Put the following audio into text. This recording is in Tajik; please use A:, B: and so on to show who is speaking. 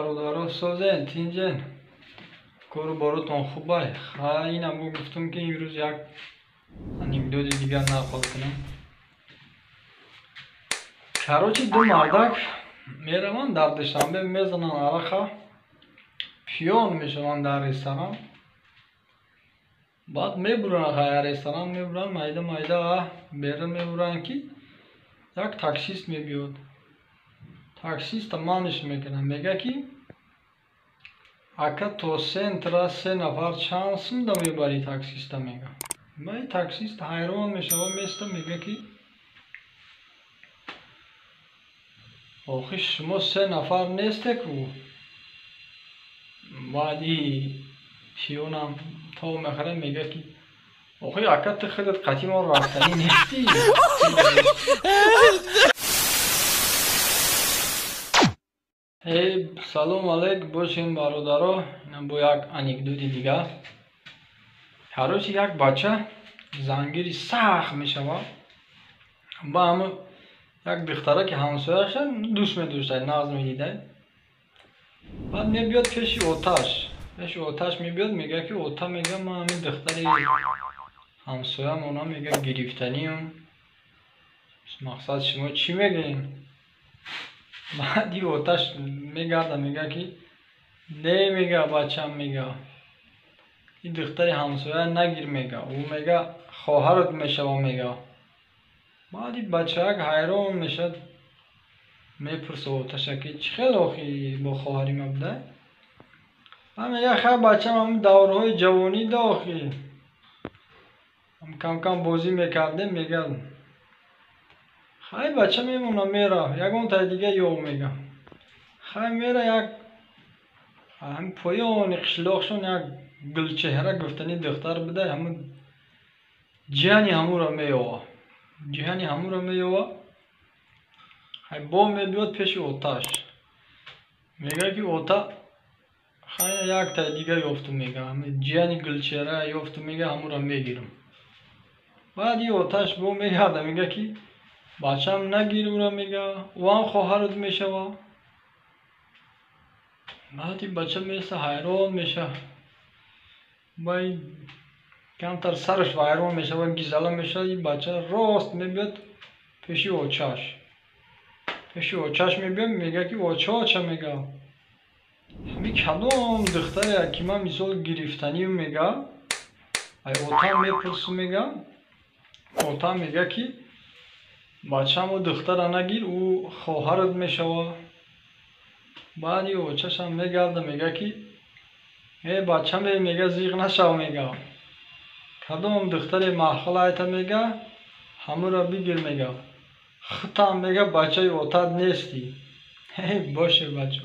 A: Бародаро, созен, тинҷен, кору боротон хубай. Инам бо гуфтум, ки имрӯз як анекдоти дигар нақл кунам. Короче, ду мардак мераванд дар Душанбе, мезананд арақа, пиён мешаванд дар ресторан. Баъд мебуранд, хай, ресторан мебуранд, майда майда берун мебуранд, ки як таксист мебиёд. Таксиста маниш мекунад, мега, ки ака, то центра се нафар чанд сумда мебарӣ? Таксиста мега. Баи таксист ҳайрон мешава, места, мега, ки охи, шумо се нафар нестеку. Баъди пиёнам то мехӯрад, мега, ки охи, ака, ту худат қатъи мо рафтанӣ нестӣ. Эй, салом алейк бошем, бародаро. Инам бо як анекдоти дигар. Короче, як бача зангири сахт мешавад. Ба ҳама як духтара, ки ҳамсояша, дӯст медоштай, нағз медидай. Баъд мебиёд пеши оташ, пеши оташ мебиёд, мега, ки ота, мега, ман ҳамин духтари ҳамсоямона, мега, гирифтаниюм. Мақсад, шумо чӣ мегӯем? Баъди оташ мегарда, мега, ки не, мега, бачам, мега, ин духтари ҳамсоя нагир, мега, ӯ, мега, хоҳарат мешава, мега. Баъди бачаак ҳайрон мешавад, мепурса оташа, ки чӣ хел охи бо хоҳари ма буда? Мега, хай, бачам, ҳамн даврҳои ҷавонӣ да, охи, кам-кам бозӣ мекардем, мега. Хай, бача мемона, мера, ягон таи дига ёв, мега. Хай, мера, як ҳами поёни қишлоқшон як гулчеҳра гуфтани духтар буда, ҳамн ҷияни ҳамуро меёва, ҷиҳани ҳамуро меёва. Хай, бо мебиёд пеши оташ, мега, ки ота, хай, як таи дига ёфтум, мега, ҷияни гулчеҳра ёфтум, мега, ҳамуро мегирам. Баъди оташ бо мегарда, мега, ки бачам, нагир ура, мега, ӯ ҳам хоҳарат мешава. Баъди бача меса, ҳайрон меша, бай камтар сараш вайрон мешава, гизала мешавад. Ин бача рост мебиёд пеши очаш, пеши очаш мебиёд, мега, ки оча, оча, мега, ҳами кадом духтаре, ки ман мисол гирифтанию, мега, ай отам мепурсу, мега, отам мега, ки бачам, ӯ духтара нагир, ӯ хоҳарат мешава. Баъди очашам мегарда, мега, ки э, бачаме, мега, зиқ нашав, мега, кадом духтаре маъқул айта, мега, ҳамуро бигир, мега, худтам, мега, бачаи отат нестӣ. Боше, бачо.